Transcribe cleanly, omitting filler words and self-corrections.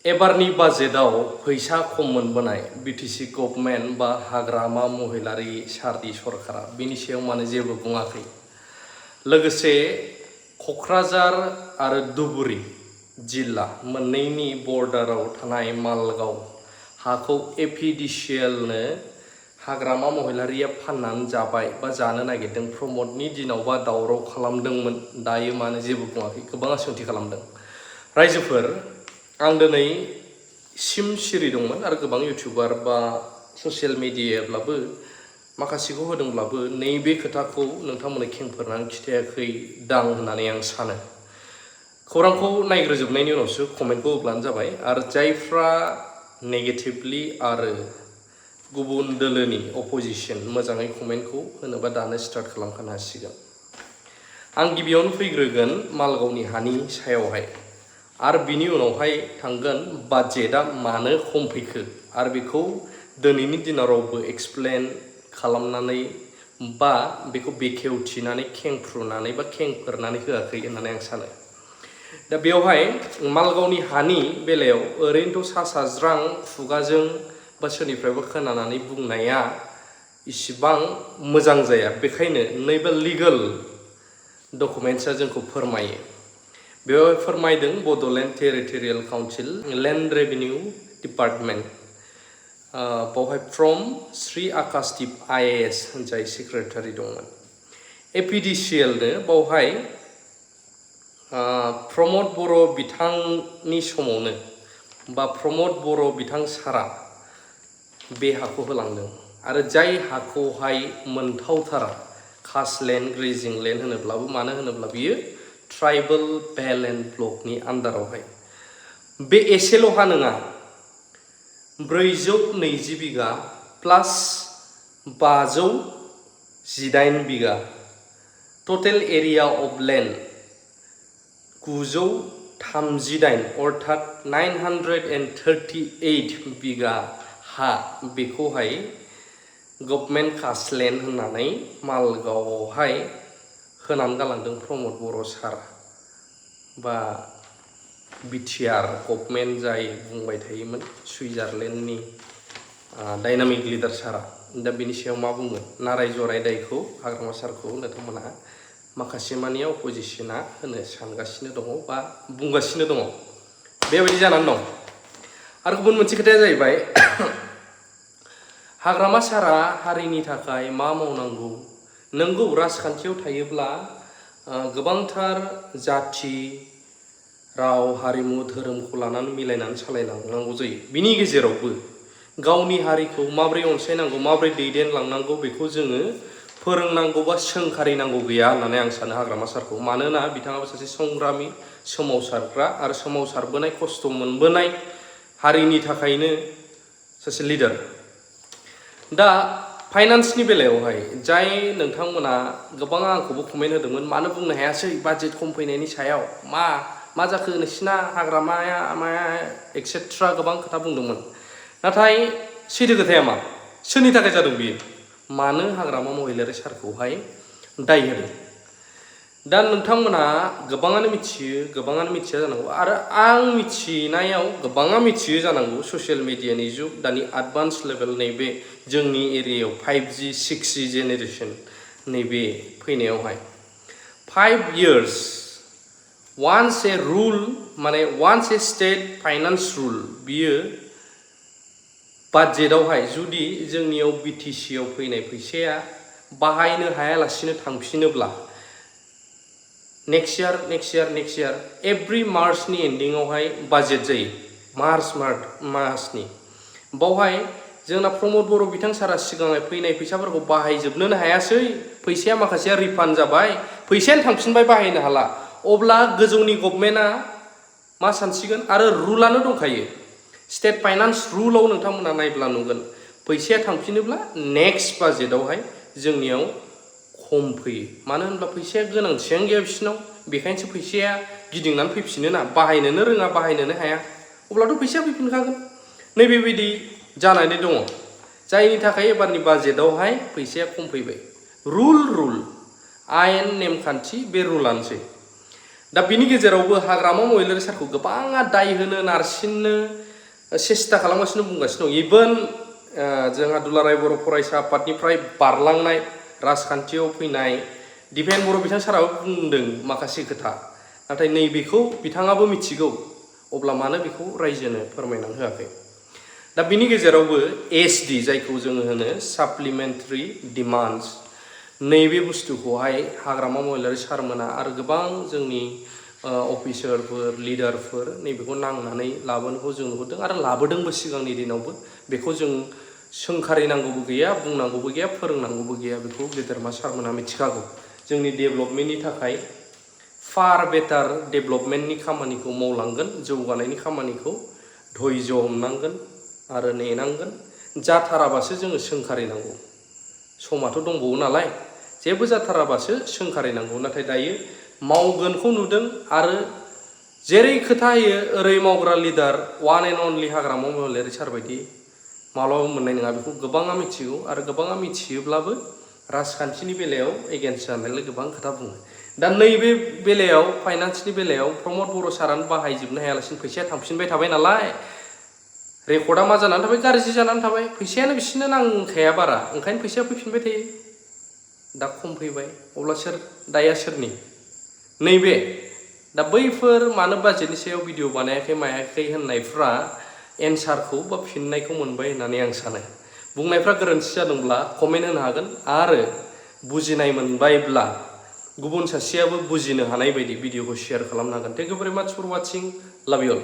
एबारनि बाजेटआव फैसा खम मोनबोनाय बिटिसि गभर्नमेन्ट बा हाग्रामा महिलारि सारनि सरकारा बिनि सायाव माने जेबो बुङाखै। लोगोसे क'क्राझार आरो धुबुरी जिल्ला मोननैनि बर्डाराव थानाय मालगाव हाखौ एपिडिसिएलनो हाग्रामा महिलारिया फाननानै जाबाय बा जानो नागिरदों। प्रमदनि दिनावबा दावराव खालामदोंमोन, दायो मानो जेबो बुङाखै, गोबाङा सोंथि खालामदों। रायजोफोर, आं दिनै सिम सिरि दंमोन आरो गोबां इउटिउबार बा ससियेल मिडियाब्लाबो माखासेखौ होदोंब्लाबो नैबे खोथाखौ नोंथांमोननो खेंफोरनानै खिथायाखै दां होननानै आं सानो। खौरांखौ नायग्रोजोबनायनि उनावसो कमेन्टखौ होब्लानो जाबाय। आरो जायफ्रा नेगेटिभलि आरो गुबुन दोलोनि अपोजिसन मोजाङै कमेन्टखौ होनोबा दानो स्टार्ट खालामखानो हासिगोन। आं गिबियावनो फैग्रोगोन मालगावनि हानि सायावहाय, आरो बिनि उनावहाय थांगोन बाजेटआ मानो खम फैखो आरो बेखौ दिनैनि दिनाव रावबो एक्सप्लेन खालामनानै बा बेखौ बेखेवथिनानै खेंफ्रुनानै बा खेंफोरनानै होआखै होननानै आं सानो। दा बेवहाय मालगावनि हानि बेलायाव ओरैनोथ' सा साज्रां खुगाजों बा सोरनिफ्रायबो खोनानानै बुंनाया इसिबां मोजां जाया। बेखायनो नैबे लिगेल डकुमेन्ट्सआ जोंखौ फोरमायो। बेवहाय फोरमायदों Bodoland territorial council land revenue department, बावहाय फ्रम श्री आकाशदीप IAS जाय सेक्रेटारि दंमोन। एपिडिसिएलनो बावहाय प्रमद बर' बिथांनि समावनो बा प्रमद बर' बिथां सारा बे हाखौ होलांदों। आरो जाय हाखौहाय मोनथावथारा कास्ट लेन्ड, ग्रेजिं लेन्ड होनोब्लाबो, मानो होनोब्ला बियो ट्राइबेल बेल एन्ड ब्लकनि आन्दारावहाय। बे एसेल' हा नङा, 420 बिगा प्लास 518 बिगा टटेल एरिया अफ लेन्ड 938 अर्थात 938 बिगा हा, बेखौहाय गभर्नमेन्ट कास्ट लेन्ड होननानै मालगावआवहाय होनानै गालांदों प्रमद बर' सार बा बिटिआर गभर्नमेन्ट जाय बुंबाय थायोमोन सुइजारलेण्डनि डाइनामिक लिडार सारा। दा बेनि सायाव मा बुंगोन? नाराय जराय दायखौ हाग्रामा सारखौ नोंथांमोनहा माखासे मानिया अपोजिसना होनो सानगासिनो दङ बा बुंगासिनो दङ। बेबायदि जानानै दं। आरो गुबुन मोनसे खोथाया जाहैबाय हाग्रामा सारा हारिनि थाखाय मा मावनांगौ? नोंगौ, राजखान्थियाव थायोब्ला गोबांथार जाथि, राव, हारिमु, धोरोमखौ लानानै मिलायनानै सालायलांनांगौ जायो। बिनि गेजेरावबो गावनि हारिखौ माबोरै अनसायनांगौ, माबोरै दैदेनलांनांगौ बेखौ जोङो फोरोंनांगौ बा सोंखारिनांगौ गैया होननानै आं सानो हाग्रामा सारखौ। मानोना बिथाङाबो सासे संग्रामि, सोमावसारग्रा आरो सोमावसारबोनाय, खस्थ' मोनबोनाय हारिनि थाखायनो सासे लिडार। दा फाइनान्सनि बेलायावहाय जाय नोंथांमोना गोबाङा आंखौबो कमेन्ट होदोंमोन, मानो बुंनो हायासै बाजेट खम फैनायनि सायाव, मा जाखो नोंसिना हाग्रामाया माया एक्सेट्रा गोबां खोथा बुंदोंमोन। नाथाय सैथो खोथाया मा? सोरनि थाखाय जादों बियो? मानो हाग्रामा महिलारि सारखौहाय दाय होदों? दा नोंथांमोना गोबाङानो मिथियो, गोबाङानो मिथिया जानांगौ, आरो आं मिथिनायाव गोबाङा मिथियो जानांगौ। ससियेल मिडियानि जुग, दानि एडभान्स लेभेल नैबे जोंनि एरियायाव 5G 6G जेनेरेसन नैबे फैनायावहाय 5 years वान्स ए रुल, माने वान्स ए स्टेट फाइनान्स रुल, बियो बाजेटआवहाय जुदि जोंनियाव बिटिसिआव फैनाय फैसाया बाहायनो हायालासिनो थांफिनोब्ला नेक्स्ट इयार एभ्रि मार्चनि एन्डिंआवहाय बाजेट जायो। मार्चनि बावहाय जोंना प्रमद बर' बिथां सारा सिगाङाव फैनाय फैसाफोरखौ बाहायजोबनोनो हायासै। फैसाया माखासेया रिफान्ड जाबाय, फैसायानो थांफिनबाय, बाहायनो हाला। अब्ला गोजौनि गभर्नमेन्टआ मा सानसिगोन? आरो रुलानो दंखायो, स्टेट फाइनान्स रुलाव नोंथांमोना नायब्ला नुगोन, फैसाया थांफिनोब्ला नेक्स्ट बाजेटआवहाय जोंनियाव खम फैयो। मानो होनब्ला फैसाया गोनांथियानो गैया बिसिनाव, बेखायनोसो फैसाया गिदिंनानै फैफिनो ना। बाहायनोनो रोङा, बाहायनोनो हाया, अब्लाथ' फैसाया फैफिनखागोन। नैबेबायदि जानानै दङ, जायनि थाखाय एबारनि बाजेटआवहाय फैसाया खम फैबाय। रुल आयेन नेमखान्थि बे रुलानोसै। दा बिनि गेजेरावबो हाग्रामा महिलारि सारखौ गोबाङा दाय होनो नारसिननो सेस्था खालामगासिनो बुंगासिनो दं। इभेन जोंहा दुलाराय बर' फरायसा आफादनिफ्राय बारलांनाय राजखान्थियाव फैनाय दिपेन बर' बिथां साराबो बुंदों माखासे खोथा, नाथाय नैबेखौ बिथाङाबो मिथिगौ, अब्ला मानो बेखौ रायजोनो फोरमायनानै होआखै। दा बिनि गेजेरावबो एसडि जायखौ जोङो होनो साप्लिमेन्टारि डिमान्ड्स, नैबे बुस्थुखौहाय हाग्रामा महिलारि सारमोना आरो गोबां जोंनि अफिसारफोर लिडारफोर नैबेखौ नांनानै लाबोनायखौ जों नुदों आरो लाबोदोंबो सिगांनि दिनावबो। बेखौ जों सोंखारिनांगौबो गैया, बुंनांगौबो गैया, फोरोंनांगौबो गैया, बेखौ गेदेरमा सारमोना मिथिखागौ। जोंनि डेभेलपमेन्टनि थाखाय फार बेटार डेभेलपमेन्टनि खामानिखौ मावलांगोन, जौगानायनि खामानिखौ धैर्य हमनांगोन आरो नेनांगोन। जाथाराबासो जोङो सोंखारिनांगौ, समाथ' दंबावो नालाय, जेबो जाथाराबासो सोंखारिनांगौ। नाथाय दायो मावगोनखौ नुदों आरो जेरै खोथा होयो ओरै मावग्रा लिडार वान एन्ड अनलि हाग्रामा महिलारि सार बायदि माब्लाबाबो मोननाय नङा। बेखौ गोबाङा मिथिगौ आरो गोबाङा मिथियोब्लाबो राजखान्थिनि बेलायाव एगेन्स्ट जानायलाय गोबां खोथा बुङो। दा नैबे बेलायाव फाइनान्सनि बेलायाव प्रमद बर' सारानो बाहायजोबनो हायालासिनो फैसाया थांफिनबाय थाबाय नालाय, रेकर्डआ मा जानानै थाबाय, गाज्रि जानानै थाबाय। फैसायानो बिसोरनो नांखाया बारा, ओंखायनो फैसाया फैफिनबाय थायो। दा खम फैबाय, अब्ला सोर दाया सोरनि? नैबे दा बैफोर मानो बाजेटनि सायाव भिडिअ बानायाखै मायाखै होननायफ्रा एन्सारखौ बा फिननायखौ मोनबाय होननानै आं सानो। बुंनायफ्रा गोरोन्थि जादोंब्ला कमेन्ट होनो हागोन आरो बुजिनाय मोनबायब्ला गुबुन सासेयाबो बुजिनो हानाय बायदि भिडिअखौ शेयार खालामनो हागोन। थेंक इउ भेरि माच फर वाचिं, लाभ इउ अल।